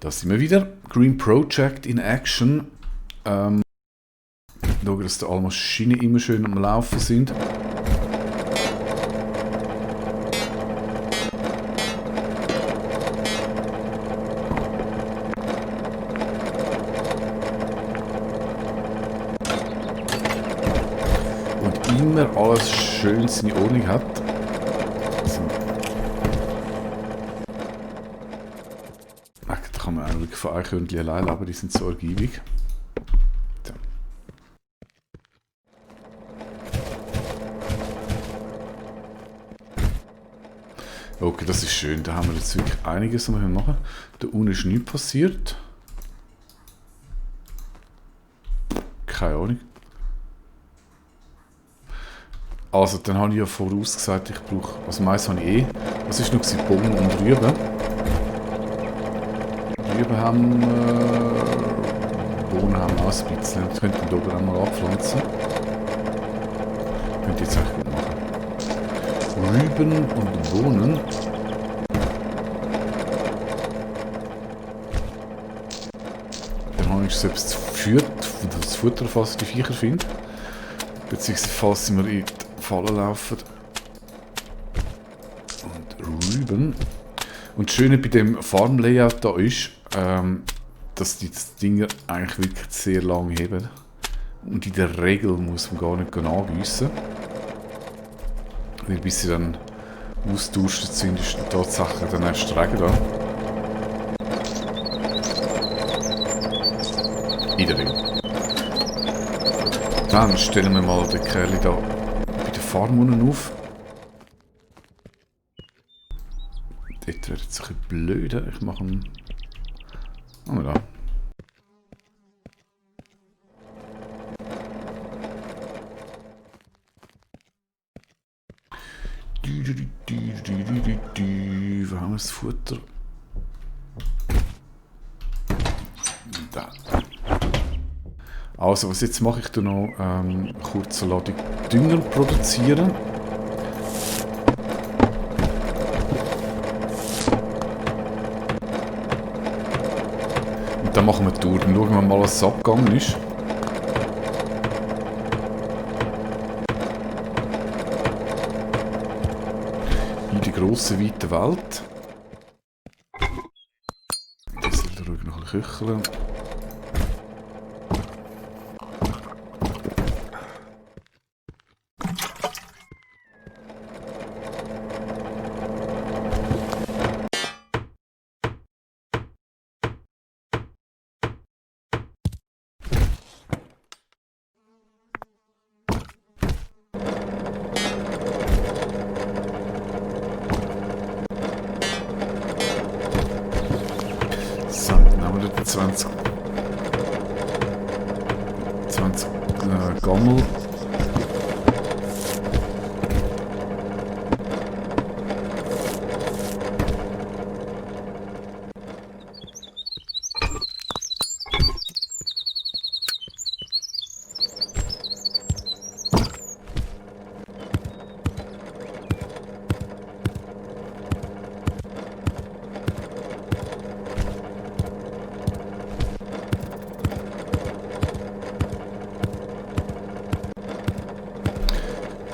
Da sind wir wieder. Green Project in Action. Schauen, dass da alle Maschinen immer schön am Laufen sind. Und immer alles schön seine Ordnung hat. Da kann man eigentlich von Eichhörnchen allein, aber die sind so ergiebig. So. Okay, das ist schön. Da haben wir jetzt wirklich einiges, was wir machen. Da unten ist nichts passiert. Keine Ahnung. Also, dann habe ich ja vorausgesagt, ich brauche. Also, meist habe ich Was ist noch? Bohnen und Rüben. Rüben haben Bohnen haben auch ein bisschen. Das könnte ich oben auch mal abpflanzen. Könnte ich jetzt echt gut machen. Rüben und Bohnen. Dann habe ich selbst das Futter, falls ich die Viecher finde. Beziehungsweise falls sie mir in die Falle laufen. Und Rüben. Und das Schöne bei dem Farm-Layout da ist, dass die Dinger eigentlich wirklich sehr lang heben. Und in der Regel muss man gar nicht angießen. Weil bis sie dann ausdurstet sind, ist tatsächlich dann erst Regen da. In der Regel. Dann stellen wir mal den Kerl da bei der Farm unten auf. Dort wird es ein bisschen blöd. Ich mache einen. Oh, da. Wo haben wir das Futter? Da. Also, was jetzt mache ich da noch? Kurz eine Ladung Dünger produzieren. Und dann machen wir die Tour. Dann schauen wir mal, was abgegangen ist. In der grossen, weiten Welt. Das soll ruhig noch ein bisschen köcheln. So, dann haben wir dort 20 Gammel.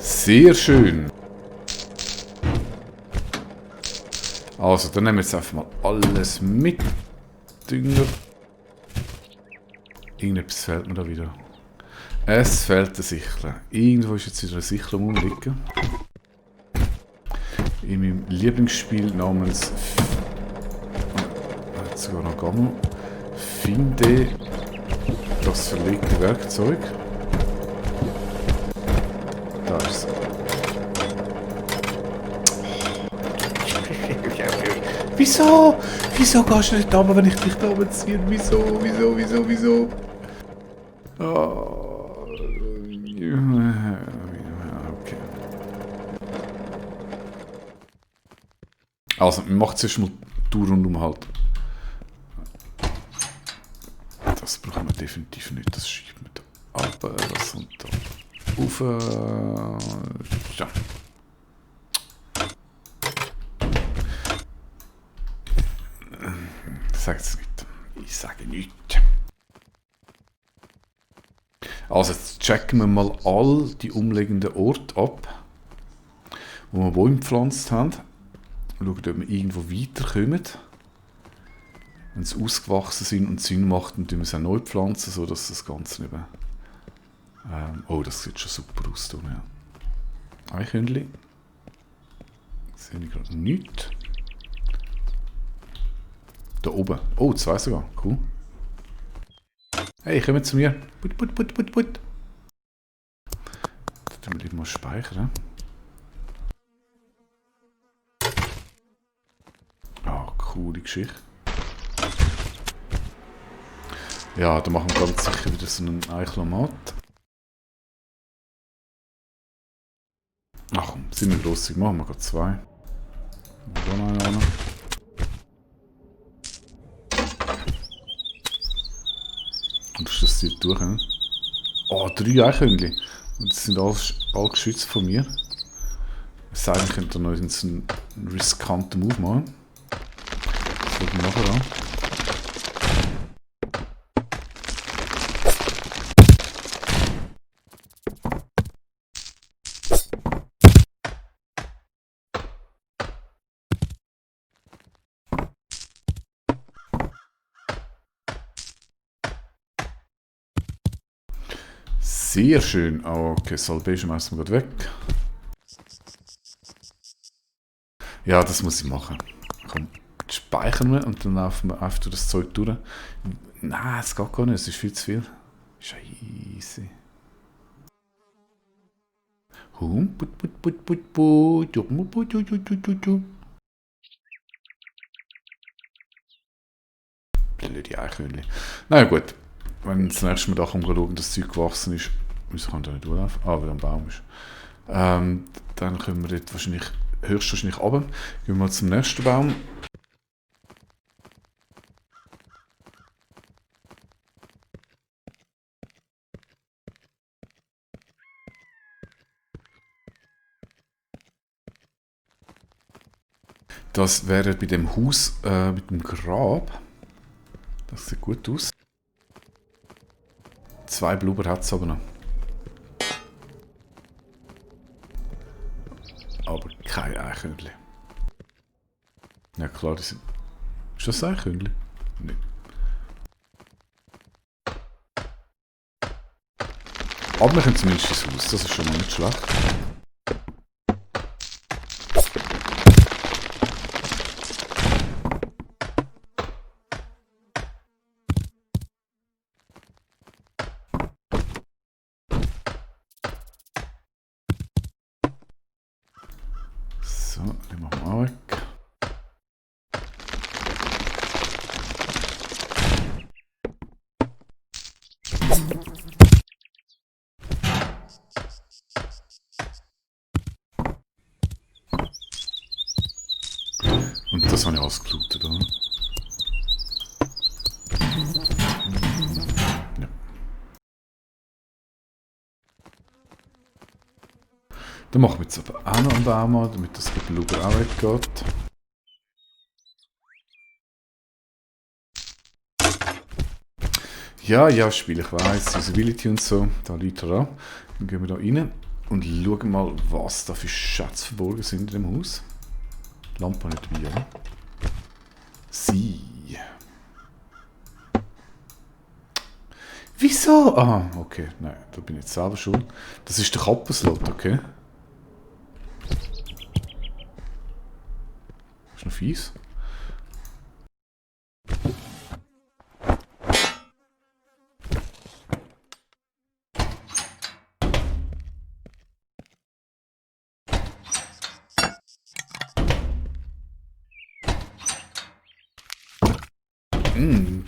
Sehr schön. Also, dann nehmen wir jetzt einfach mal alles mit. Dünger. Irgendetwas fehlt mir da wieder. Es fehlt eine Sichel. Irgendwo ist jetzt wieder eine Sichel rumliegen. In meinem Lieblingsspiel namens... Jetzt sogar noch Gammel. Finde das verlegte Werkzeug. Da ist es. Wieso? Wieso gehst du nicht runter, wenn ich dich da oben ziehe? Wieso? Oh. Okay. Also, wir machen zuerst mal die Tour rundum halt. Das brauchen wir definitiv nicht. Das schiebt man da ab. Das und da. Auf. Ja. Sagt es nicht. Ich sage nichts. Also jetzt checken wir mal all die umliegenden Orte ab, wo wir Bäume gepflanzt haben. Schauen, ob wir irgendwo weiterkommen. Wenn sie ausgewachsen sind und Sinn macht, dann tun wir sie auch neu pflanzen, sodass das Ganze eben... oh, das sieht schon super aus hier, ja. Eichhörnchen. Sehe ich gerade nichts. Da oben. Oh, 2 sogar. Cool. Hey, kommt zu mir. Put, put, put, put, put. Da tun wir lieber mal speichern. Ah, coole Geschichte. Ja, da machen wir ganz sicher wieder so einen Eichlomat. Ach komm, sind wir lustig. Machen wir gerade 2. Da noch einen. Und ist das hier durch? He? Oh, 3 Eichhörnchen. Und das sind alle geschützt von mir. Es sei denn, ich könnte da noch einen riskanten Move machen. Das schauen wir nachher an. Sehr schön. Okay, Salvation schmeißen wir gerade weg. Ja, das muss ich machen. Komm, speichern wir und dann laufen wir einfach durch das Zeug durch. Nein, es geht gar nicht, es ist viel zu viel. Scheiße. Blöde Eichhörnchen. Na ja, gut. Wenn das nächste Mal da kommt, schauen, dass das Zeug gewachsen ist. Wieso kann da nicht durchlaufen? Ah, weil ein Baum ist. Dann können wir dort wahrscheinlich, höchstwahrscheinlich runter. Gehen wir mal zum nächsten Baum. Das wäre bei dem Haus mit dem Grab. Das sieht gut aus. 2 Blubber hat es aber noch. Aber kein Eichhörnchen. Ja klar, die sind... Ist das ein Eichhörnchen? Nein. Aber wir können zumindest ins Haus, das ist schon mal nicht schlecht. So, den machen wir auch weg. Und das habe ich alles gelootet, oder? Ja. Dann machen wir jetzt aber auch noch einen Baum an, damit das Blubber auch weggeht. Ja, ja, Spiel, ich weiss, Usability und so, da liegt er an. Dann gehen wir da rein und schauen mal, was da für Schätze verborgen sind in dem Haus. Lampe nicht dabei, oder? Sie. Wieso? Ah, okay, nein, da bin ich jetzt selber schuld. Das ist der Kappenslot, okay? Ist noch fies.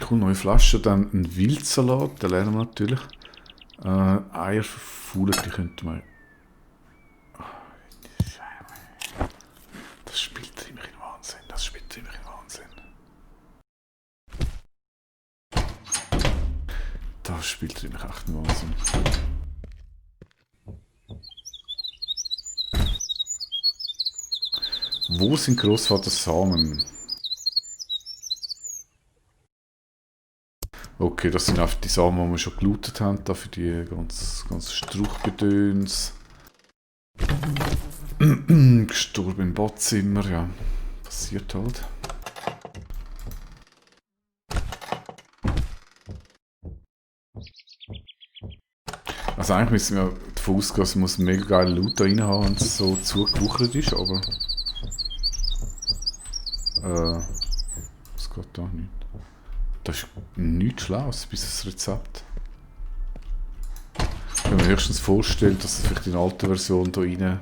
Cool, neue Flasche, dann ein Wildsalat, den lernen wir natürlich. Eier verfaulen, die könnte man... Das spielt mich in Wahnsinn, das spielt mich in Wahnsinn. Das spielt mich echt in Wahnsinn. Wo sind Großvaters Samen? Okay, das sind einfach die Sachen, die wir schon gelootet haben, da für die ganz Strauchgedöns. Gestorben im Badzimmer, ja. Passiert halt. Also eigentlich müssen wir davon ausgehen, es muss mega geile Loot da rein haben, wenn es so zugewuchert ist, aber... was geht da nicht? Das ist nichts Schlaues, bis das Rezept. Ich kann mir höchstens vorstellen, dass es vielleicht in der alten Version da rein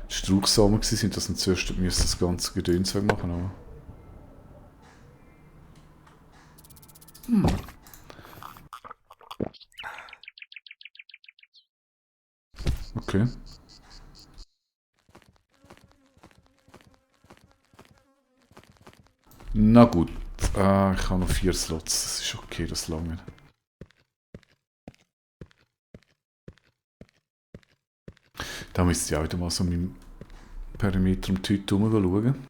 die Strauchsamen waren, dass man zuerst das ganze Gedöns wegmachen aber. Okay. Na gut. Ich habe noch 4 Slots. Das ist okay, das lange. Da müsste ich auch wieder mal so meinen Perimeter um die Hütte schauen.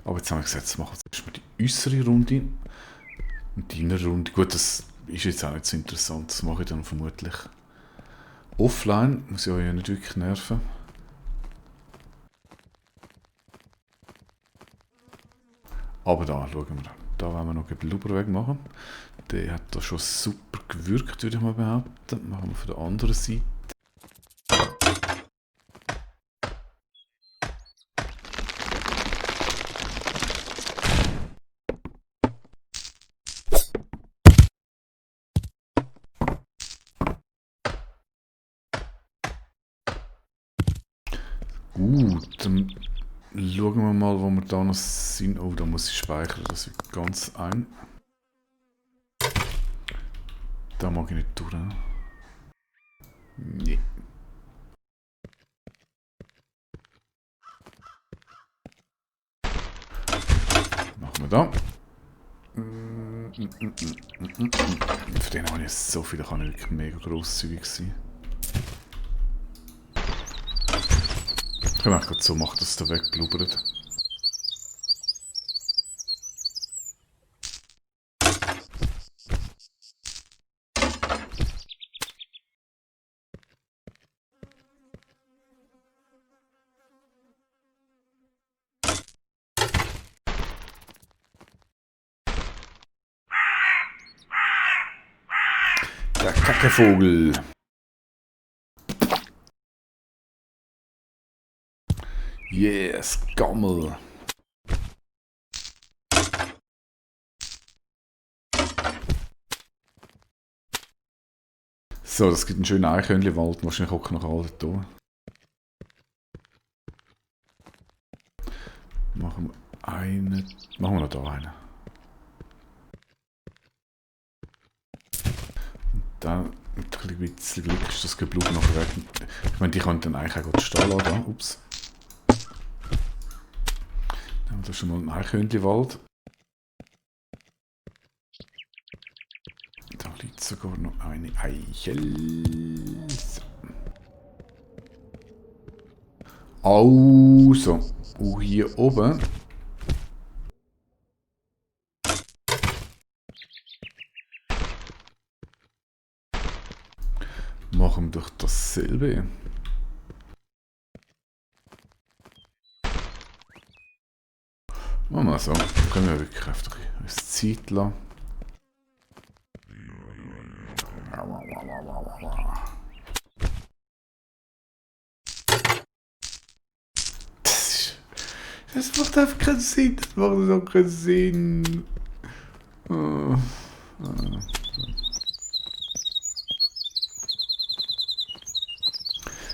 Aber jetzt habe ich gesagt, jetzt machen wir erstmal die äußere Runde. Und die innere Runde, gut, das ist jetzt auch nicht so interessant. Das mache ich dann vermutlich offline. Muss ich euch ja nicht wirklich nerven. Aber da schauen wir. Da wollen wir noch einen Blubberweg machen. Der hat da schon super gewirkt, würde ich mal behaupten. Machen wir von der anderen Seite. Gut, dann schauen wir mal, wo wir da noch sind. Oh, da muss ich speichern, das wird ganz eng. Da mag ich nicht durch. Nee. Machen wir da. Für den habe ich so viel, da kann ich wirklich mega grosszügig sein. Ich kann auch gerade so machen, dass es da wegblubbert. Der Kackevogel. Yes, Gammel. So, das gibt einen schönen Eichhörnchenwald. Wahrscheinlich auch noch alle da. Machen wir einen. Machen wir noch da einen. Und dann mit ein bisschen Glück ist das Geblub noch weg. Ich meine, die können dann eigentlich auch gut stehen lassen. Ups. Dann haben wir da schon mal einen Eichhörnchenwald. Da liegt sogar noch eine Eichel. Also, hier oben. Machen wir doch dasselbe. Machen wir so. Dann können wir wirklich einfach uns Zeit lassen. Das macht einfach keinen Sinn. Das macht auch keinen Sinn.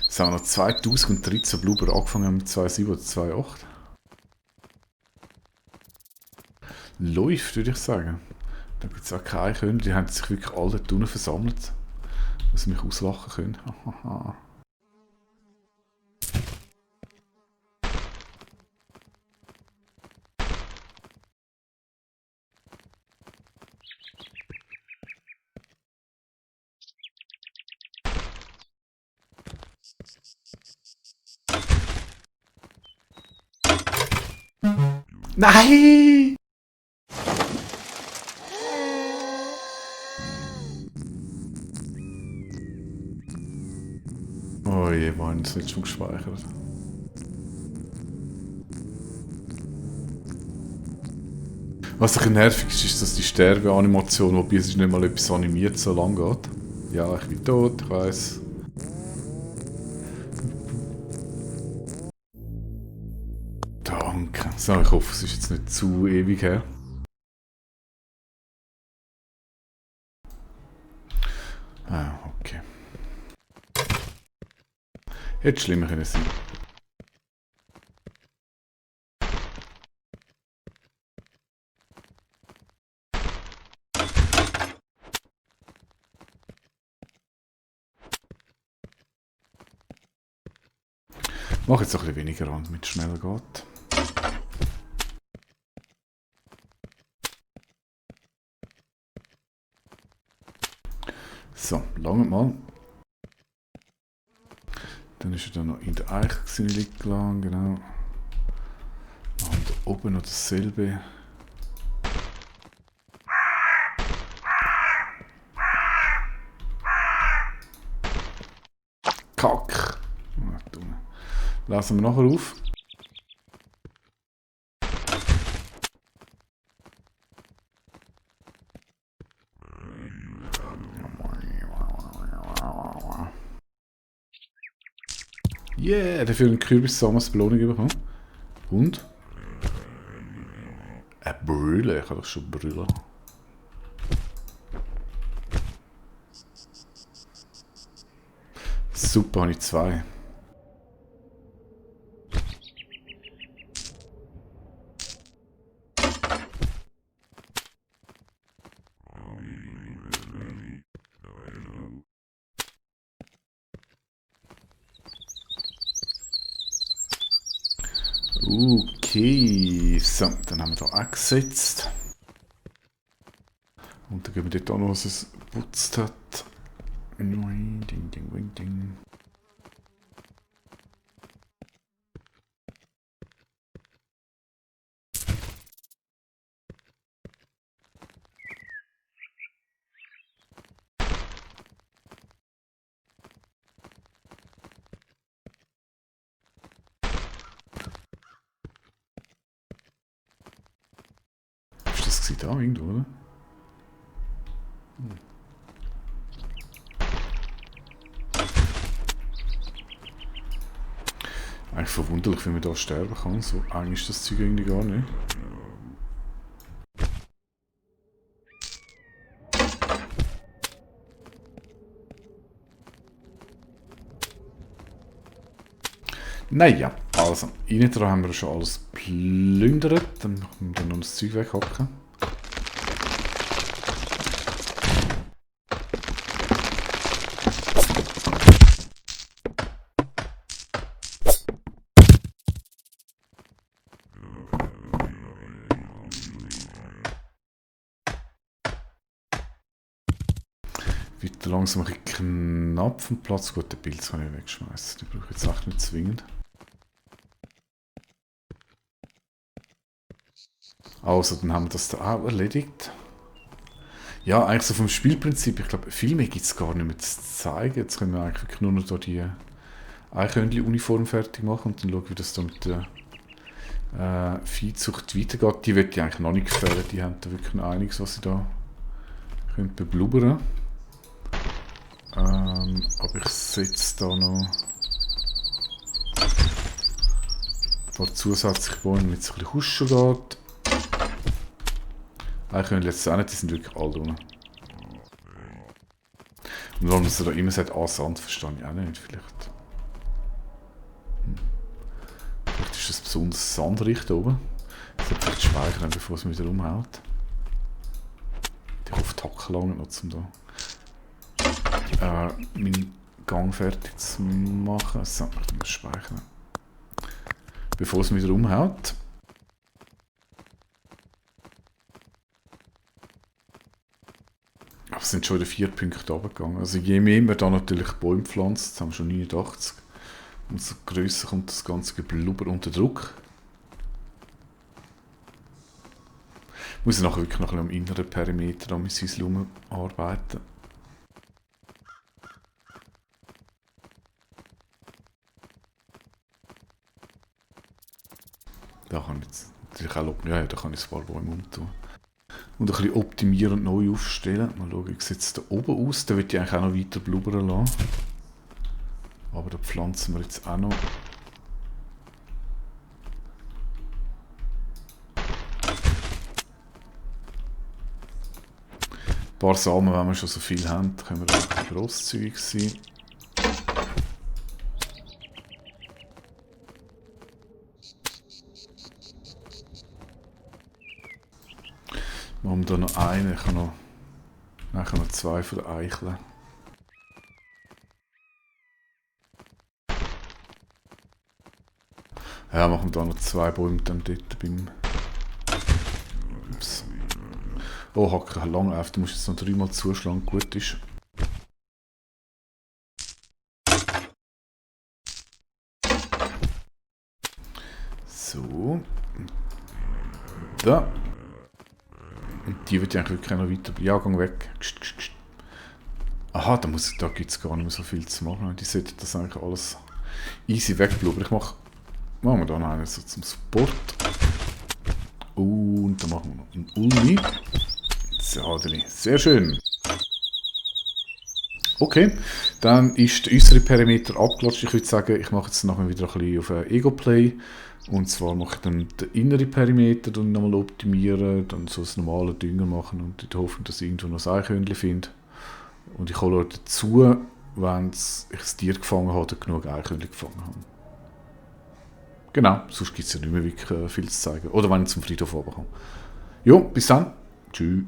Jetzt haben wir noch 2013 Blubber angefangen mit 2,7 oder 2,8. Läuft, würde ich sagen. Da gibt es auch keine Eichhörnchen, die haben sich wirklich alle da unten versammelt, dass sie mich auslachen können. Nein! wo haben wir das jetzt schon gespeichert? Was ein bisschen nervig ist, ist, dass die Sterbeanimation, wobei es ist nicht mal etwas animiert, so lang geht. Ja, ich bin tot, ich weiss. Danke. So, ich hoffe, es ist jetzt nicht zu ewig her. Ah, okay. Hätte schlimmer können sein. Mach jetzt ein bisschen weniger an, damit es schneller geht. So, lange mal. Dann ist er dann noch in der Eiche liegen gelassen, genau. Und da oben noch dasselbe. Kack! Lassen wir nachher auf. Yeah, dafür einen Kürbis als Belohnung bekommen. Und? Eine Brille, ich kann doch schon brüllen. Super, habe ich 2. Okay, so, dann haben wir hier angesetzt. Und dann gehen wir dort auch noch, was es geputzt hat. Ding, ding, ding, ding. Ist das da irgendwo, oder? Eigentlich verwunderlich, wie man da sterben kann. So eigentlich ist das Zeug irgendwie gar nicht. Naja, also, innen dran haben wir schon alles plündert. Dann müssen wir noch das Zeug weghacken. Wird langsam ein bisschen knapp vom Platz. Gut, den Pilz kann ich wegschmeißen. Den brauche ich jetzt echt nicht zwingend. Also, dann haben wir das da auch erledigt. Ja, eigentlich so vom Spielprinzip, ich glaube, viel mehr gibt es gar nicht mehr zu zeigen. Jetzt können wir eigentlich wirklich nur noch da die Eichhörnchen-Uniform fertig machen und dann schauen, wie das da mit der Viehzucht weitergeht. Die wird ja eigentlich noch nicht gefällt. Die haben da wirklich noch einiges, was sie da können beblubbern. Aber ich setze da noch ein paar zusätzliche Bäume, damit es ein bisschen huschen geht. Eichhörnchen jetzt auch nicht, die sind wirklich alt unten. Und warum man da immer sagt, Sand, verstehe ich auch nicht, vielleicht. Vielleicht ist das besonders sandreich da oben. Ich sollte vielleicht speichern, bevor es mich wieder umhaut. Ich hoffe, die Hacken lange noch, um da meinen Gang fertig zu machen. So, ich muss speichern. Bevor es mich wieder umhaut. Aber es sind schon wieder 4 Punkte runtergegangen. Also je mehr wir da natürlich Bäume pflanzen, jetzt haben wir schon 89, umso grösser kommt das ganze Geblubber unter Druck. Ich muss nachher wirklich noch ein bisschen am inneren Perimeter an mein Häuschen arbeiten. Da kann ich jetzt natürlich auch, ja, da kann ich ein paar Bäume umtun. Und ein bisschen optimieren und neu aufstellen. Mal schauen, wie sieht es da oben aus. Da wird ich eigentlich auch noch weiter blubbern lassen. Aber da pflanzen wir jetzt auch noch. Ein paar Samen, wenn wir schon so viel haben, können wir auch grosszügig sein. Machen wir da noch einen, ich kann noch, nachher noch zwei vereicheln. Ja, machen wir da noch zwei Bäume dann dort beim... Ups. Oh, Hacker, lang auf, du musst jetzt noch dreimal zuschlagen, gut ist. So. Da. Und die wird ja eigentlich wirklich noch weiter... Ja, gang weg. Aha, da gibt es gar nicht mehr so viel zu machen. Die sollten das eigentlich alles easy wegblubbern. Machen wir da noch einen so zum Support. Und dann machen wir noch einen Uli. Sadeli. Sehr schön. Okay, dann ist der äußere Perimeter abgeklatscht. Ich würde sagen, ich mache jetzt nachher wieder ein bisschen auf Ego-Play. Und zwar mache ich dann den inneren Perimeter dann nochmal optimieren, dann so das normale Dünger machen und in der Hoffnung, dass ich irgendwo noch ein Eichhörnchen finde. Und ich hole dazu, wenn ich das Tier gefangen habe oder genug Eichhörnchen gefangen habe. Genau, sonst gibt es ja nicht mehr wirklich viel zu zeigen. Oder wenn ich zum Friedhof runterkomme. Jo, bis dann. Tschüss.